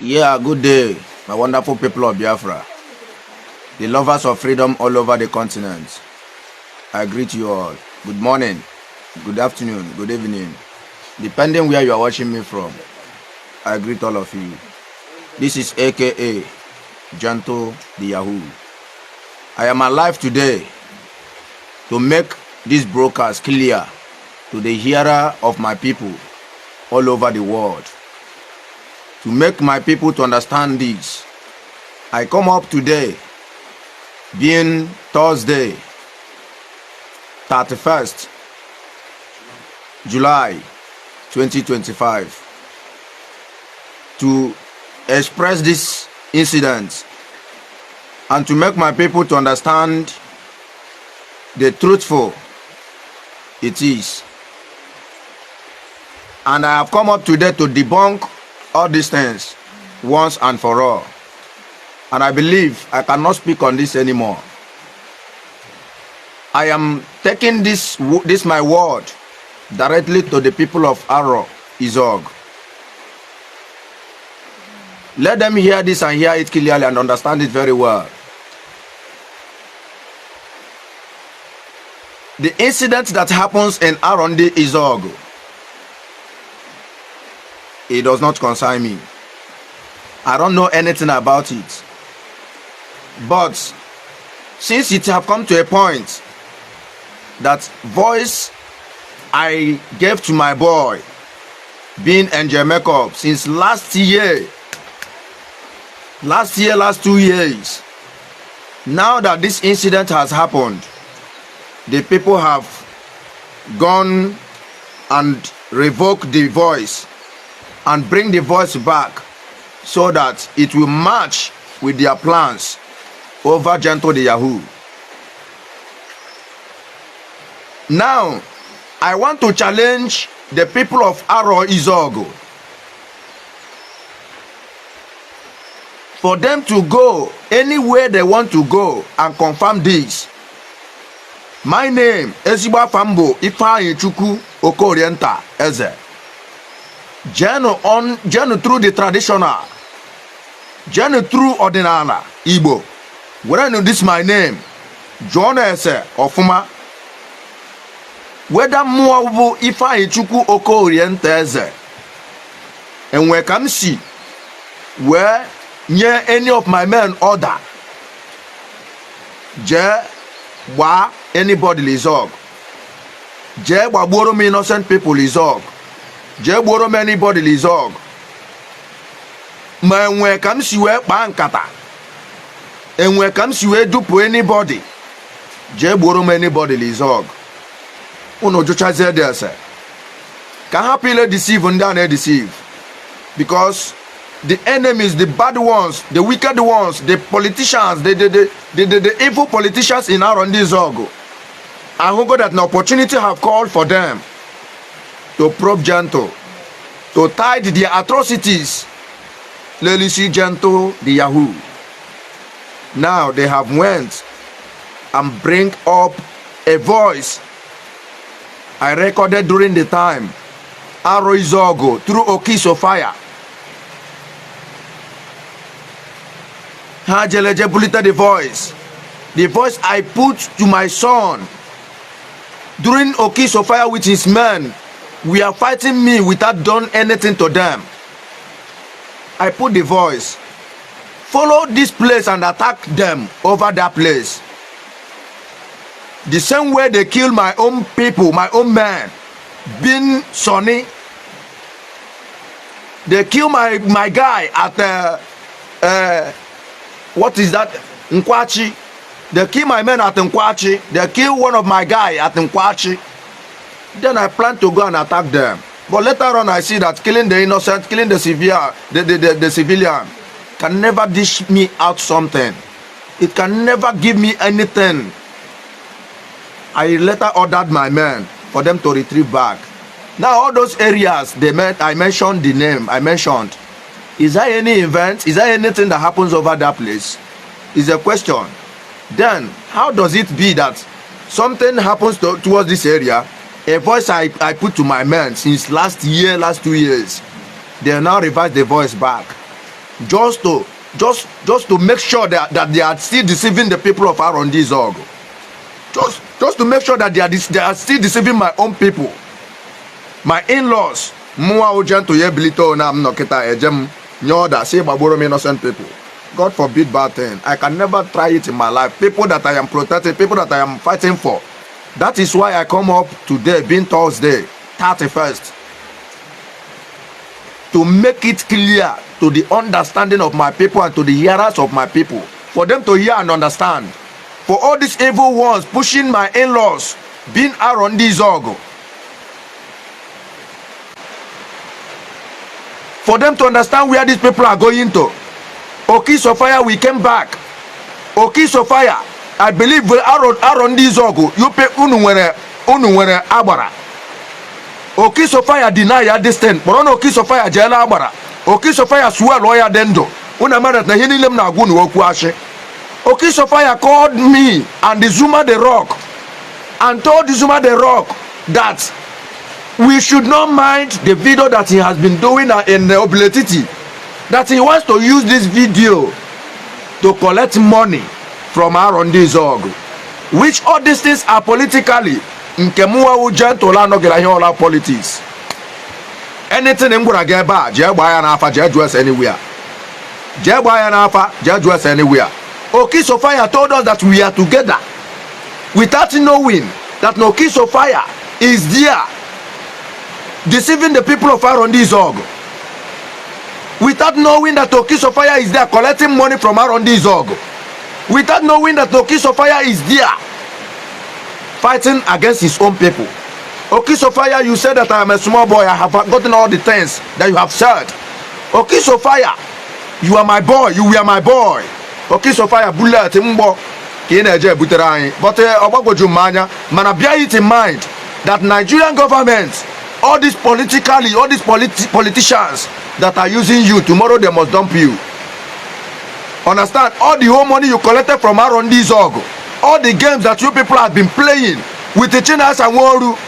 Yeah, good day, my wonderful people of Biafra, the lovers of freedom all over the continent. I greet you all. Good morning, good afternoon, good evening, depending where you are watching me from. I greet all of you. This is AKA Untold the Yahoo. I am alive today to make this broadcast clear to the hearer of my people all over the world. To make my people to understand this, I come up today, being Thursday, 31st July 2025, to express this incident and to make my people to understand the truthful it is. And I have come up today to debunk all these things once and for all. And I believe I cannot speak on this anymore. I am taking this my word directly to the people of Ala Igbo. Let them hear this and hear it clearly and understand it very well. The incident that happens in Ala Igbo, it does not concern me. I don't know anything about it. But since it have come to a point that voice I gave to my boy being Angel Makeup since last 2 years, now that this incident has happened, the people have gone and revoked the voice and bring the voice back so that it will match with their plans over Untold the Yahoo. Now, I want to challenge the people of Ala Igbo for them to go anywhere they want to go and confirm this. My name is Fambo Ifeanyichukwu Okorienta Eze. Journey through the traditional, journey through ordinary Igbo. When I know this my name, John Ese Ofuma. Whether Muabu Ifeanyichukwu Okorienta Eze, and where can see where near any of my men order, Je wa anybody lizog, Je wa boro innocent people lizog. Je gboro anybody lizog. Ma enwe kam si we kpa nkata. Enwe kam si we dupu anybody. Je gboro anybody lizog. Uno jochaze there say. Can happily deceive and then deceive. Because the enemies, the bad ones, the wicked ones, the politicians, the evil politicians in Ala Igbo, I hope that an opportunity have called for them to probe Untold, to tide their atrocities. Let me see Untold the Yahoo. Now they have went and bring up a voice I recorded during the time Ala Igbo through Okiso fire. Hajeleje bulleted the voice I put to my son during Okiso fire with his men. We are fighting me without done anything to them. I put the voice. Follow this place and attack them over that place. The same way they kill my own people, my own men, being Sonny. They kill my guy at what is that? Nkwachi. They kill my men at Nkwachi. They kill one of my guy at Nkwachi. Then I plan to go and attack them. But later on I see that killing the innocent, killing the civilian can never dish me out something. It can never give me anything. I later ordered my men for them to retrieve back. Now all those areas I mentioned the name I mentioned. Is there any event? Is there anything that happens over that place? Is a question. Then how does it be that something happens towards this area? A voice I put to my men since last 2 years, they now revise the voice back. just to make sure that they are still deceiving the people of Arondi Zog. Just to make sure that they are still deceiving my own people, my in-laws. Mua ujan to ye bilito na mnoketa ejem nyoda say baboro innocent people. God forbid bad thing. I can never try it in my life. People that I am protecting, people that I am fighting for. That is why I come up today, being Thursday, 31st, to make it clear to the understanding of my people and to the hearers of my people, for them to hear and understand. For all these evil ones pushing my in-laws, being around this Zogo, for them to understand where these people are going to. Oki Sophia, we came back. Oki Sophia, I believe around this Zogo, you pay unuwere abara. Oki Sophia deny this thing, but on Oki Sophia jela abara. Oki Sophia swear lawyer dendo. Unamarat na hinilem na gunu okuashe. Oki Sophia called me and the Zuma the Rock and told the Zuma the Rock that we should not mind the video that he has been doing in the Obletiti, that he wants to use this video to collect money from Arondi Zog, which all these things are politically nkemua ujentola no gelahola politics. Anything in Gurageba, Jebaya Nafa, Jedress anywhere. Jebaya Nafa, Jedress anywhere. Oki Sophia told us that we are together without knowing that Oki Sophia is there deceiving the people of Arondi Zog, without knowing that Oki Sophia is there collecting money from Arondi Zog, without knowing that Oki Sophia is there fighting against his own people. Oki Sophia, you said that I am a small boy. I have forgotten all the things that you have said. Oki Sophia, you are my boy. You were my boy. Oki Sophia, bullet mbo kineje buterai. But obagoju manya, mana bear it in mind that Nigerian government, all these politicians that are using you, tomorrow they must dump you. Understand? All the whole money you collected from Arondi Zog, all the games that you people have been playing with the Chinas and Woru,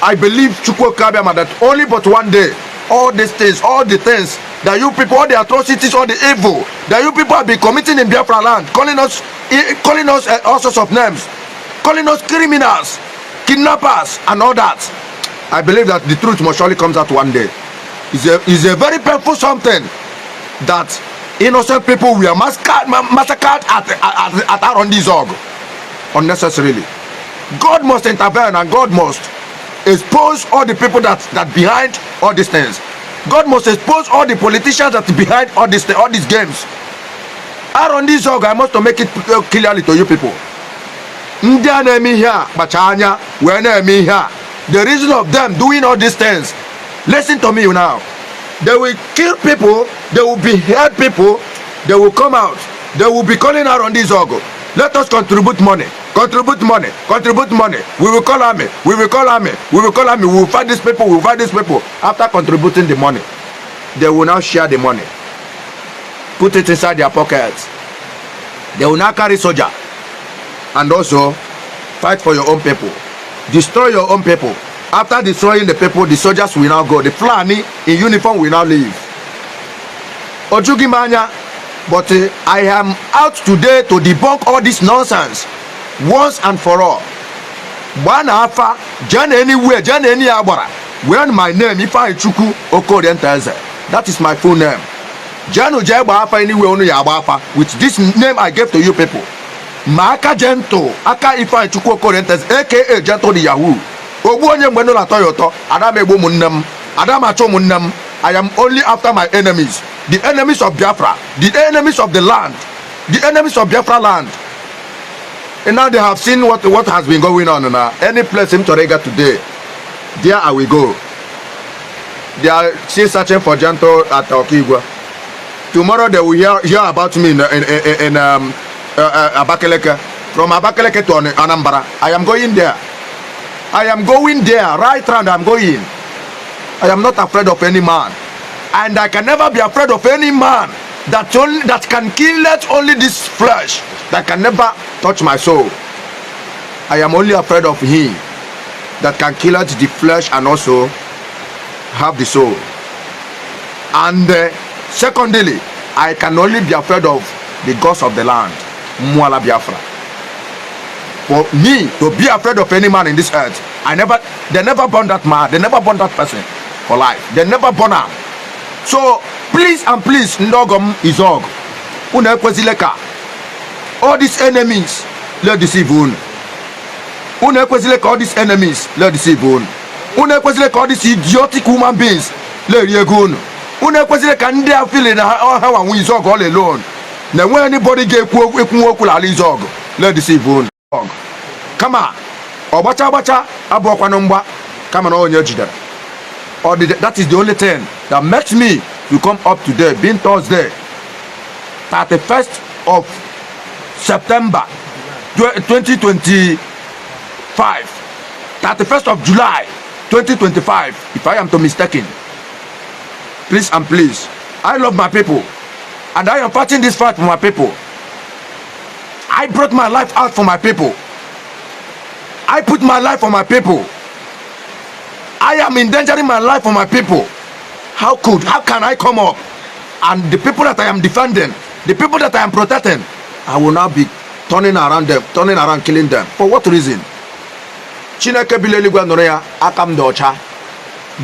I believe Chukwu Kabiama that only but one day, all these things, all the things that you people, all the atrocities, all the evil that you people have been committing in Biafra land, calling us all sorts of names, calling us criminals, kidnappers, and all that. I believe that the truth must surely comes out one day. It's a very painful something that innocent people were massacred at Arondi Zog unnecessarily. God must intervene and God must expose all the people that behind all these things. God must expose all the politicians that behind all these games. Arondi Zog, I must make it clearly to you people. Ndia nemi here, bachanya, we nemi here. The reason of them doing all these things, listen to me now. They will kill people, they will behead people, they will come out, they will be calling out on this Ogo. Let us contribute money, contribute money, contribute money. We will call army, we will call army, we will call army, we will fight these people, we will fight these people. After contributing the money, they will now share the money, put it inside their pockets. They will now carry soldier and also fight for your own people. Destroy your own people. After destroying the people, the soldiers will now go. The Fulani in uniform will now leave. Ojugi Manya, but I am out today to debunk all this nonsense once and for all. Banafa, Jan anywhere, Jan any abara. When my name, if I chuku Okorienteze, that is my full name. Janu Jaba anywhere only Yabafa, with this name I gave to you people. Maka Gento, Aka Ifa Chuko Correntes, aka Gento the Yahoo. Obuanye Mwenola Toyoto, Adame Bomunam, Adamacho Munam. I am only after my enemies, the enemies of Biafra, the enemies of the land, the enemies of Biafra land. And now they have seen what has been going on now. Any place in Torega today, there I will go. They are still searching for Gento at Okigwa. Tomorrow they will hear about me in Abakaleke. From Abakaleke to Anambra. I am going there. I am going there. Right round I'm going. I am not afraid of any man. And I can never be afraid of any man that can kill only this flesh. That can never touch my soul. I am only afraid of him that can kill the flesh and also have the soul. And secondly, I can only be afraid of the gods of the land, Muala Biafra. For me to be afraid of any man in this earth, they never born that man, they never born that person for life. They never born him. So please and please, Ndogom Izog, Unekwezileka, all these enemies, let deceive un. Unekwezileka, all these enemies, let deceive un. Unekwezileka, all these idiotic human beings, let Yegun. Unekwezileka, ndị a feeling how and Izog all alone. Now when anybody get Ala Izog, let deceive un. Come on, Obacha Abokwanomba, come on, all your jidder. Or that is the only thing that makes me to come up today, being Thursday, 31st of September 2025, 31st of July 2025, if I am to mistaken. Please and please, I love my people, and I am fighting this fight for my people. I brought my life out for my people. I put my life for my people. I am endangering my life for my people. How can I come up and the people that I am defending, the people that I am protecting, I will now be turning around them, turning around killing them? For what reason? Chineke bileligwe noya akam docha.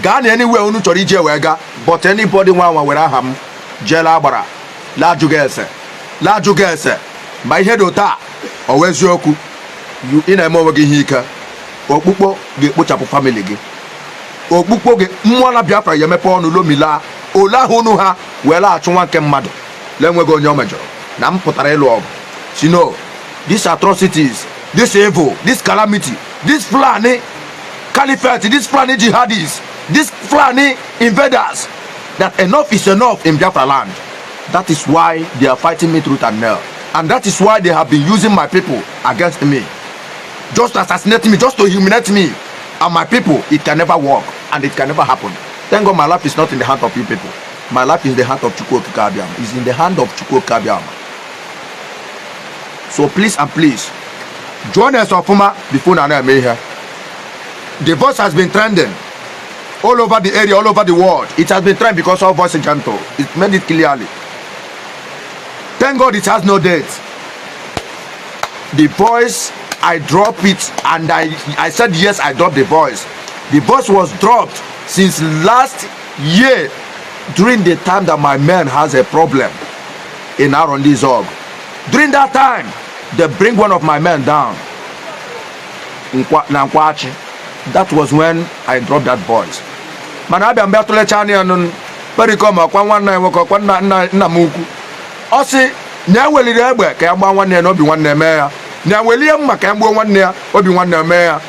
Gani anywhere unu chori je wega, but anybody wa were aham jela agbara la jugese my head ota always yoku you in a mo gi hika okpukpo ge kpochapu family gi okpukpo ge mmụọ Biafra yemepe ọnụ lomila ola hunu ha wela achụ nwa nke mmadụ lenwego onye omejọ na mpụtara ịlụ ọgụ si no, these atrocities, this evil, this calamity, this Fulani caliphate, this Fulani jihadis, this Fulani invaders, that enough is enough in Biafra land. That is why they are fighting me through and nail, and that is why they have been using my people against me, just to assassinate me, just to humiliate me and my people. It can never work and it can never happen. Thank God my life is not in the hand of you people. My life is in the hand of Chukwu Kabiam. It's in the hand of Chukwu Kabiam. So please and please, join us on Fuma before Nana may here. The voice has been trending all over the area, all over the world. It has been trending because of voice in Janto. It made it clearly. Thank God it has no date. The voice, I dropped it, and I said yes, I dropped the voice. The voice was dropped since last year during the time that my man has a problem in Arondi Zog. During that time, they bring one of my men down. That was when I dropped that voice. Manabi ambetole chani anun perikoma kwa nwanne nwoke kwa nna muku. Osi nya welire egbe ka agba nwanne na obi nwanne me ya. Nya welie mma ka agbo nwanne ya obi nwanne me ya.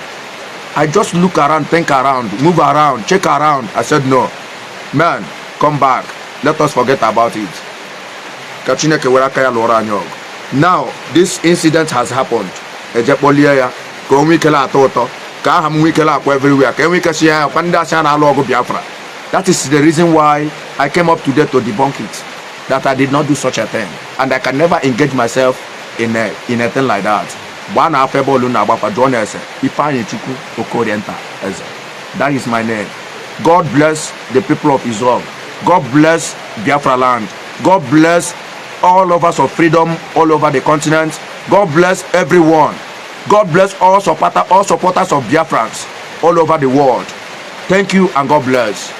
I just look around, think around, move around, check around. I said no. Man, come back. Let us forget about it. Kachineke weraka ya lora anyog. Now, this incident has happened. Ejepolia ya ko nwikela atoto ka aha nwikela akwa everywhere ka nwike ya kwanda sia na alo ogu Biafra. That is the reason why I came up today to debunk it, that I did not do such a thing, and I can never engage myself in a thing like that. Bwana afebolu na agbafa John ese Ifeanyi Chukwu Okorienta eze. That is my name. God bless the people of Israel. God bless Biafra land. God bless all of us of freedom all over the continent. God bless everyone. God bless all supporters of Biafrans all over the world. Thank you and God bless.